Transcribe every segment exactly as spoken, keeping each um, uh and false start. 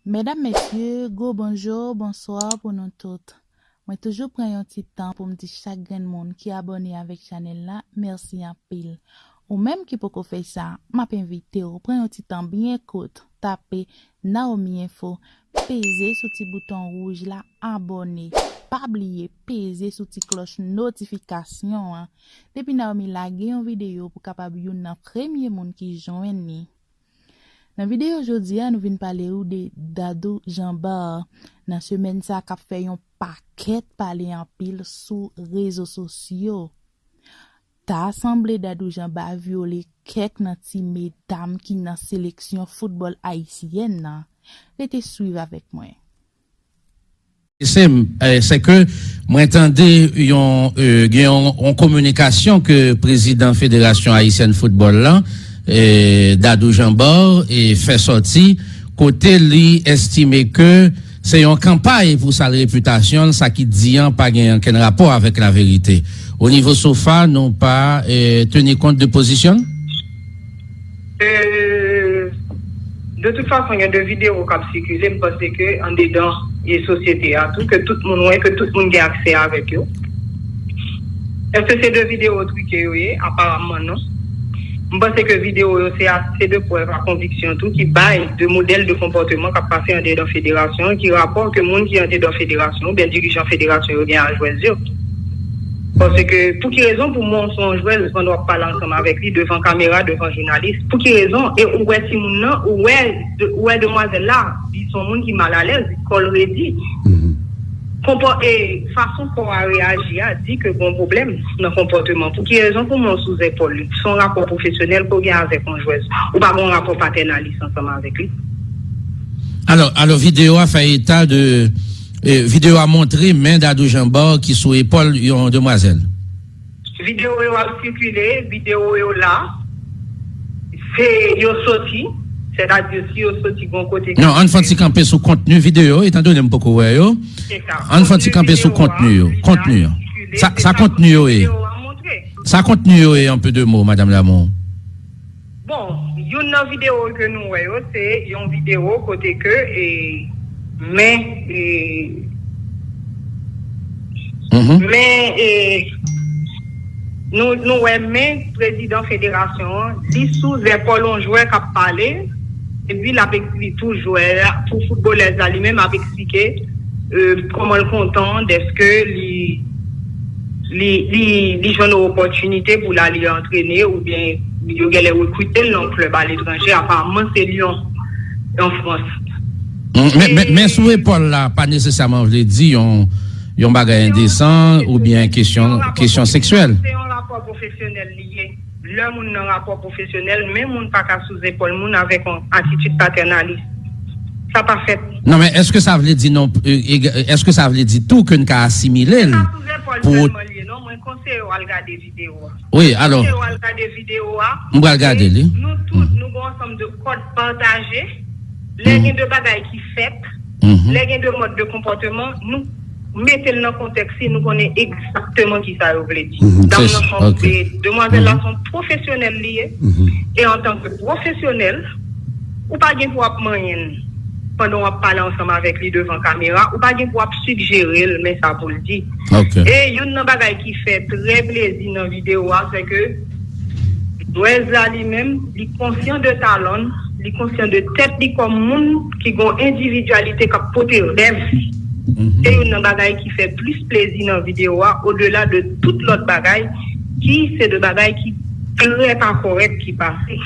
Medam, mesye, gwo bonjou, bonswa pou nou tout. Mwen toujou pran yon ti tan pou m di chak grenn moun ki abòne avèk chanèl la, mèsi anpil. Ou menm ki poko fè sa, m ap envite w pran yon ti tan byen kout, tape Naomi Info, peze sou ti bouton wouj la, abòne. Pa bliye peze sou ti klòch notifikasyon an. Depi Naomi lage yon videyo, pou kapab youn nan premye moun ki jwenn li. Nan videyo jodi a, nou vin pale ou de Dadou Jean Bart. Nan semèn sa k ap fè yon pakèt pale anpil sou rezo sosyo. Ta sanble Dadou Jean Bart vyole kèk nan ti medam ki nan seleksyon foutbòl ayisyèn nan. Rete swiv avèk mwen. Se, eh, se ke mwen tande yon, eh, gen yon, yon kominikasyon ke prezidan Federasyon Ayisyèn Foutbòl la, eh, Dadou Jean Bart, eh, fè sòti, kote li estime ke se yon kanpay pou sal repitasyon l, sa ki di an pa gen ankenn rapò avèk laverite. O nivo sofa, nou pa, eh, teni kont de pozisyon l? Euh, de tout fason, gen de videyo k ap sikile, m panse ke andedan e sosyete a tou, ke tout moun wè, ke tout moun gen aksè avèk yo. Èske se de videyo trike yo ye? Aparamman non. M panse ke videyo yo se ase de prèv a konviksyon tou ki bay de modèl de konpòteman k ap pase andedan federasyon an, ki rapò ke moun ki andedan federasyon oubyen dirijan federasyon yo gen a jwèz yo. Paske pou ki rezon pou mwen w se yon jwèz pandan w ap pale ansanm avèk li devan kamera, devan jounalis? Pou ki rezon? E ou wè timoun nan, ou wè ou wè demwazèl la, li se yon moun ki malalèz, kò l redi. Konpò e fason kò a reyaji a di ke gon pwoblèm nan konpòteman. Pou ki rezon pou mwen w sou zèpòl li? Se yon rapò pwofesyonèl ke w gen avèk yon jwèz. Ou pa gen yon rapò patènalis ansanm avèk li. Alò, alò videyo a fè eta de, eh, videyo a montre men Dadou Jean Bart ki sou epòl yon demwazèl. Videyo yo ap sikile, videyo yo la. Se yo soti, sètadi si yo soti gon kote. Non, ann fè yon ti kanpe sou kontni videyo, etandone m poko wè yo. Ann fè yon ti kanpe sou kontni yo. Kontni yo. Sa, sa kontni yo ye? Sa kontni yo ye, an pe de mo, Madanm Lamour? Bon, youn nan videyo ke nou wè yo, se yon videyo kote ke e, men e, men e, nou, nou wè men prezidan federasyon an, li sou zèpòl yon jwè k ap pale, epi l ap eksplike tou jwè a, pou foutbolèz la li menm ap eksplike e, kòman l kontan dèske li li, li, li jwenn yon opòtinite pou l ale antrene oubyen yo genlè rekrite l nan yon klèb aletranje, aparamman se Lyon, an Frans. Men, men, men sou epòl la pa nesesèman vle di yon, yon bagay endesan oubyen kesyon, kesyon seksyèl. Se yon rapò pwofesyonèl li ye. Lè moun nan rapò pwofesyonèl, men moun pa ka sou zepòl moun avèk yon atitid patènalis. Sa pa fèt. Non, men èske sa vle di non, èske sa vle di tou ke n ka asimile l pou. Mwen konseye w al gade videyo a. Wi, alò. Mwen konseye w al gade videyo a. M pral gade li. Nou tout, nou gen yon ansanm de kòd pataje. Lè gen de bagay ki fèt, lè gen de mòd de konpòteman, nou mete l nan kontèks li, nou konnen egzakteman kisa yo vle di. Dam nan se yon, demwazèl la se yon pwofesyonèl li ye. E antanke pwofesyonèl, ou pa gen pou w ap manyen l pandan w ap pale ansanm avèk li devan kamera, ou pa gen pou w ap sigjere l men sa pou l di. E youn nan bagay ki fè trè plezi nan videyo a, se ke jwèz la li menm, li konsyan de talan l, li konsyan de tèt li kòm moun ki gen yon endividyalite k ap pote rèv li. Se youn nan bagay ki fè plis plezi nan videyo a, odela de tout lòt bagay ki se de bagay ki trè pa kòrèk ki pase.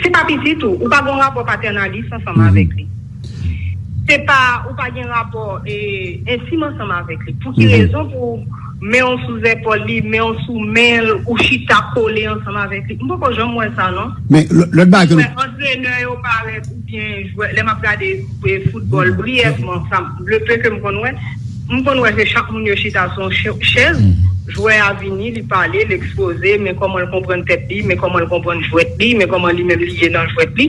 Se pa piti tou, ou pa gen yon rapò patènalis ansanm avèk li. Se pa, ou pa gen rapò e, entim ansanm avèk li. Pou ki rezon pou men w sou zèpòl li, men w sou men l, ou chita kole ansanm avèk li? M poko janm wè sa non. Men lòt bagay ke nou. Mwen wè antrenè yo parèt oubyen jwè, lè m ap gade e, foutbòl briyèvman, sa, le peu ke m konn wè, m konn wè se chak moun yo chita sou yon chèz, jwè a vini, li pale, l ekspoze, men kòman l konprann tèt li, men kòman l konprann jwèt li, men kòman li menm li ye nan jwèt li,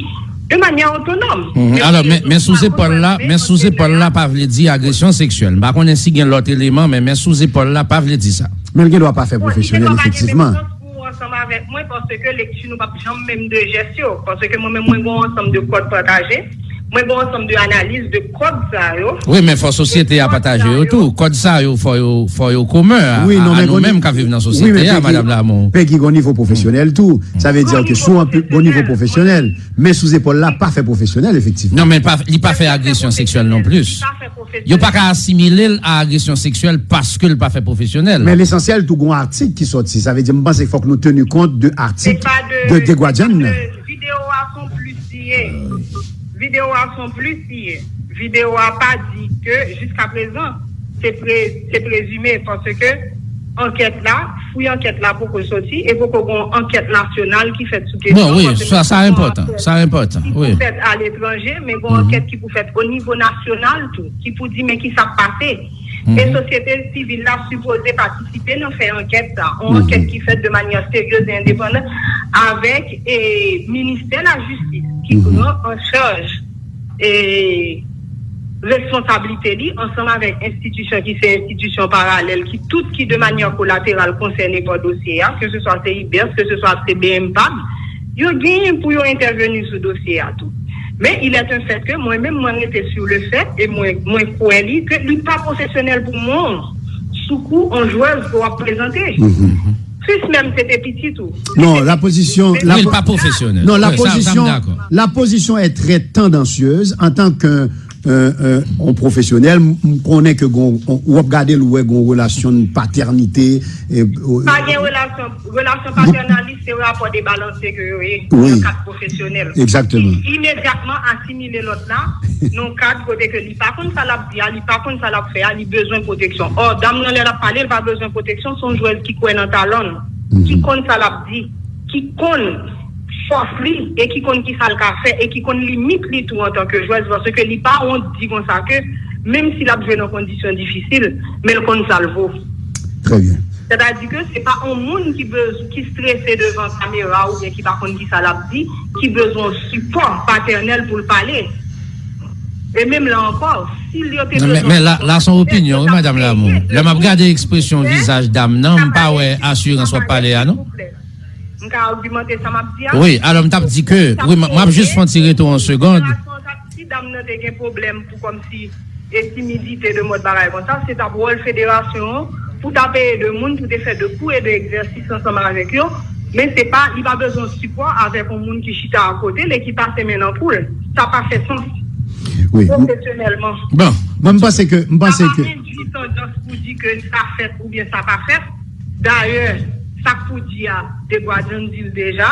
de manyè otonòm. Alò, men, men sou zepòl la, men sou zepòl la pa vle di agresyon seksyèl. M pa konnen si gen lòt eleman, men men sou zepòl la pa vle di sa. Men l gen dwa pa fè pwofesyonèl, efektivman. Ou ansanm avèk mwen, paske lekti nou p ap janm menm de jès yo, paske mwen menm mwen gen yon ansanm de kòd pataje, Mwen gen yon ansanm de analiz de kòd sa yo. Wi, men fò sosyete a pataje yo tou. Kòd sa yo, fò yo, fò yo komen a, wi, non, a men nou menm k ap viv nan sosyete a, Madanm Lamour. Pegi, gon nivo pwofesyonèl tou. Sa vle di ke sou an pi gon nivo pwofesyonèl, men sou zepòl la pa fè pwofesyonèl, efektivman. Non, men pa, li pa fè agresyon seksyèl non plis. Yo pa ka asimile l a agresyon seksyèl paske l pa fè pwofesyonèl. Men lesansyèl tou gon atik ki sòti. Sa vle di, m panse fòk nou teni kont de atik de Deguadjan nan. Videyo a se yon plis li ye. Videyo a se yon plis li ye. Videyo a pa di ke jiskaprezan se pre, se prezime paske ankèt la, fwi ankèt la poko soti e poko gon ankèt nasyonal ki fèt sou kesyon. Bon, wi, sa, sa enpòtan, sa enpòtan, ki pou fèt aletranje, men gon ankèt ki pou fèt o nivo nasyonal tou, ki pou di men ki sa k pase. E sosyete sivil la sipoze patisipe nan fè ankèt sa, yon ankèt ki fèt de manyè seryez e endepandan avèk e ministè lajistis ki pran an chaj e responsablite li ansanm avèk enstitisyon ki se enstitisyon paralèl ki tout ki de manyè kolateral konsène pa dosye a, ke se swa se IBERS, ke se swa se BMPAB, yo genyen pou yo entèveni sou dosye a tou. Men il est un fait que mwen menm mwen rete sou le fèt e mwen mwen kwè li ke li pa pwofesyonèl pou mwen sou kou on jwèz ke w ap prezante. Fis menm se te pitit ou. Non, la position, la, wi, l pa pwofesyonèl. Non, la position, la position est très tendancieuse en tant que euh, euh, on pwofesyonèl, m konnen ke gon, w ap gade l, ou wè gon relasyon patènite. Pa gen relasyon, relasyon patènalis se rapò debalanse ke yo ye nan kad pwofesyonèl. Egzakteman. Ki imedyatman asimile lòt la nan kad kote ke li pa konn sa l ap di a, li pa konn sa l ap fè a, li bezwen pwoteksyon. Ò, dam nan lè l ap pale, l pa bezwen pwoteksyon, se yon jwèz ki kwè nan talan l, ki konn sa l ap di, ki konn fòs li e ki konn kisa l ka fè e ki konn limit li tou antanke jwèz paske li pa wont di konsa ke menm si l ap jwe nan kondisyon difisil, men l konn sa l vo. Très bien. Sètadi ke se pa yon moun ki bez, ki strese devan kamera oubyen ki pa konn kisa l ap di, ki bezwen yon sipò patènèl pou l pale. E menm la ankò, si l yo te bezwen. Men la, la se yon opinyon, wi, Madanm Lamour. Lè m ap gade ekspresyon vizaj dam nan, m pa wè asirans w ap pale a, non. M ka agimante sa m ap di a? Wi, alò m t ap di ke, wi, m ap jis fè yon ti retou yon segond. Si dam nan te gen pwoblèm pou kòmsi e timidite de mòd bagay konsa, se t ap wòl federasyon an pou ta peye de moun pou te fè de kou e de egzèsis ansanm avèk yo, men se pa, li pa bezwen sipò avèk yon moun ki chita akote l e ki pase men nan kou l. Sa pa fè sans. Wi. Pwofesyonèlman. Bon, mwen m panse ke, m panse ke sa pa endui tandans pou di ke sa fèt oubyen sa pa fèt. Dayè, sa k pou di a, Deguadjan di l deja,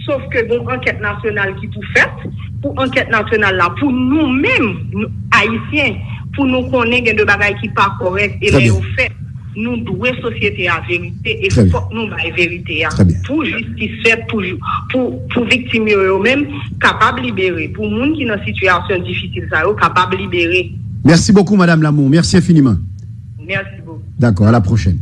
sof ke gon ankèt nasyonal ki pou fèt, pou ankèt nasyonal la, pou nou menm, nou, Ayisyen, pou nou konnen gen de bagay ki pa kòrèk, e lè yo fèt, nou dwe sosyete a verite, e fòk nou bay verite a, pou jistis fèt, pou, pou, pou viktim yo, yo menm, kapab libere, pou moun ki nan sitiyasyon difisil sa yo, kapab libere. Merci beaucoup, Madame Lamour. Merci infiniment. Merci beaucoup. D'accord, à la prochaine.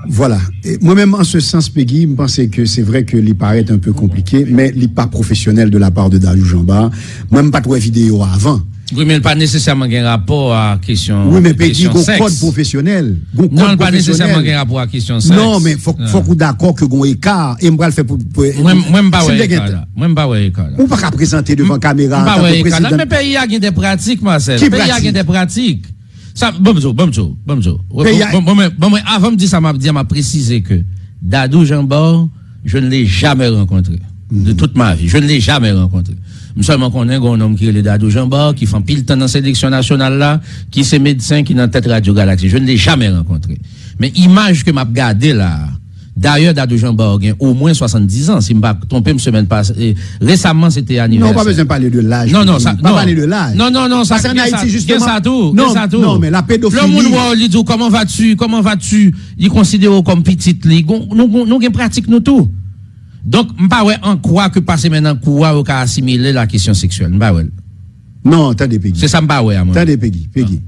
Voilà. E mwen menm, an se sans, Pegi, m panse ke se vre ke li parèt un peu konplike, men li pa pwofesyonèl de la part de Dadou Jean Bart. Mwen, m pa t wè videyo a avan. Wi, men l pa nesesèman gen rapò a kesyon, wi, men Pegi, kesyon gon sèks. Kòd pwofesyonèl. Gon kòd pwofesyonèl. Non, l pa nesesèman gen rapò a kesyon sèks. Non, men fòk, fòk ou dakò ke gon eka, e m pral fè pou, pou, mwen, mwen, m pa wè eka la. Mwen, m pa wè eka la. Ou pa ka prezante devan kamera an tanke prezidan. M pa wè eka la, men peyi a gen de pratik, Marcel. Ki pratik? Peyi a gen de pratik. Sa, ban m di w, ban m di w, ban m di w. Bon, bon, bon, mwen, bon, mwen, avan m di sa m ap di a, m ap presize ke Dadou Jean Bart, je ne l'ai jamais rencontré de toute ma vie. Je ne l'ai jamais rencontré. M sèlman konnen gen yon nonm ki rele Dadou Jean Bart, ki fè anpil tan nan seleksyon nasyonal la, ki se medsen, ki nan tèt Radio Galaxie. Je ne l'ai jamais rencontré. Men imaj ke m ap gade la a, dayè, Dadou Jean Bart gen omwen swasanndiz an, si m pa twonpe m, semèn pase, e, resaman, se te anivèsè. Non, ou pa bezwen pale de laj. Non, non, sa, pa pale de laj. Non, non, non, sa, gen sa tou, gen sa tou. Non, non, men la pédophilie. Lè moun wè w, li di w, comment vas-tu, comment vas-tu, li konsidere w kòm pitit li. Gon, nou, nou, nou gen pratik nou tou. Donk, m pa wè an kwa ke pase men nan kou a, yo ka asimile la kesyon seksyèl. M pa wè l. Non, tande, Pegi. Se sa m pa wè a, mwen. Tande, Pegi, Pegi.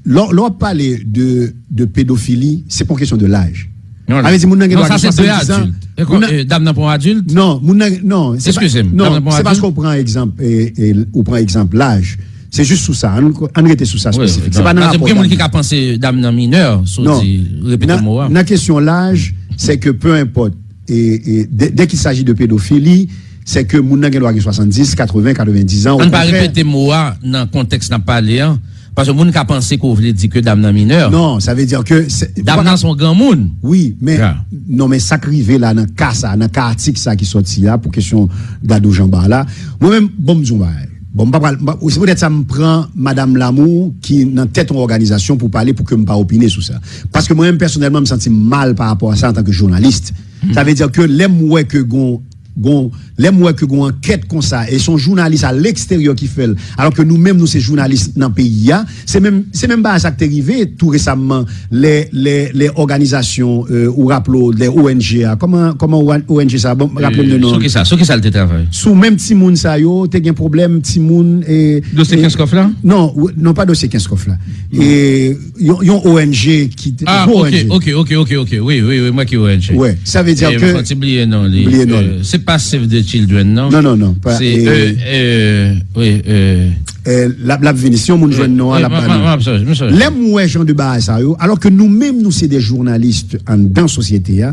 Lè, lè w ap pale de, de pédophilie, se pa yon kesyon de laj. Non, non. Sa vle di, moun nan gen dwa gen swasanndizan. Moun nan, e, dam nan pa yon adilt? Non, moun nan, non, se pa, eskize m, non, dam nan pa yon adilt? Se paske w pran egzanp, e, e, ou pran egzanp laj. Se jis sou sa. Ann, ann rete sou sa espesifik. Se pa nan rapò dam nan. Gen moun ki ka panse dam nan minè, si w di, repete mo a. Nan kesyon laj, se ke peu importe, e, e, dès, dès qu'il s'agit de pédophilie, c'est que moun nan gen dwa gen swasanndis, katreven, katrevendis an. An pa repete mo a nan kontèks n ap pale an, paske moun ka panse ke w vle di ke dam nan minè. Non, sa vle di ke dam nan se yon granmoun. Wi, men non, men sa k rive la nan ka sa, nan ka atik sa ki sòti a pou kesyon Dadou Jean Bart la, mwen menm, bon, m di yon bagay. Bon, m pa pral, m pa- se poutèt sa m pran Madanm Lamour ki nan tèt yon òganizasyon pou pale, pou ke m pa opine sou sa. Paske mwen menm pèsonèlman, m santi m mal pa rapò a sa antanke jounalis. Sa vle di ke lè m wè ke gon, gon, lè m wè ke gon ankèt konsa, e se yon jounalis a leksteryè ki fè l, alò ke nou menm nou se jounalis nan peyi a, se menm, se menm bagay sa k te rive tou resamman, lè, lè, lè òganizasyon, euh, ou raple w, lè O N G a, kòman, kòman O N G sa, bon, raple m de non. Sou ki sa, sou ki sa l te travay? Sou menm timoun sa yo, te gen pwoblèm, timoun, e, dosye Kenskòf la? Non, w- non, pa dosye Kenskòf la. E, yon, yon O N G ki te- Ah, gwo ok, O N G. Ok, ok, ok, ok. Wi, wi, wi, mwen ki O N G. Wè, sa vle di ke fò ti bliye non li. Bliye non li. Euh, se pa Save the Children, non? Non, non, non, pa, se, e, euh, euh, wi, euh, euh, l ap, l ap vini. Si yon moun jwenn non an, l ap ba nou. Lè m wè jan de bagay sa yo, alò ke nou menm, nou se de jounalis anndan sosyete a,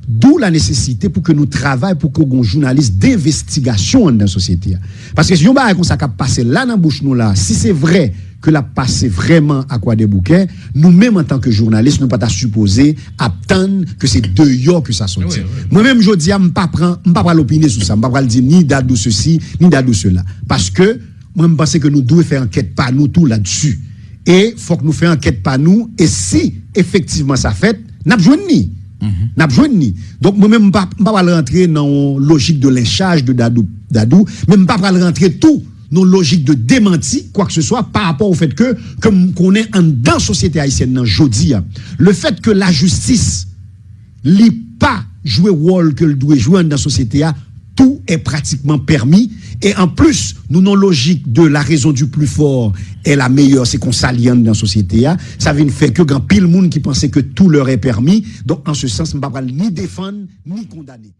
d'où la nécessité pou ke nou travay pou ke gon jounalis denvestigasyon anndan sosyete a. Paske si yon bagay konsa k ap pase la nan bouch nou la, si se vrè ke l ap pase vrèman a Kwadèboukè, nou menm antanke jounalis, nou pa ta sipoze ap tann ke se deyò ke sa soti. Wi, wi. Mwen menm, jodi a, m pa pran, m pa pral opine sou sa, m pa pral di ni Dadou sesi, ni Dadou sela. Paske mwen, m panse ke nou dwe fè ankèt pa nou tou la dsi. E fòk nou fè ankèt pa nou, e si efektivman sa fèt, n ap jwenn ni. N ap jwenn ni. Donk, mwen menm, m pa, m pa pral rantre nan yon lojik de lynchaj de Dadou, Dadou, men m pa pral rantre tou nan yon lojik de demanti, kwa ke se swa, pa rapò o fèt ke, ke m konnen anndan sosyete ayisyèn nan jodi a, le fèt ke lajistis, li pa jwe wòl ke l dwe jwe anndan sosyete a, tout est pratiquement permis. E an plis, nou nan lojik de la raison du plus fort est la meilleure, se konsa li anndan sosyete a. Sa vin fè ke gen anpil moun ki panse ke tout leur est permis. Donk, an se sans, m pa pral ni defann, ni kondane.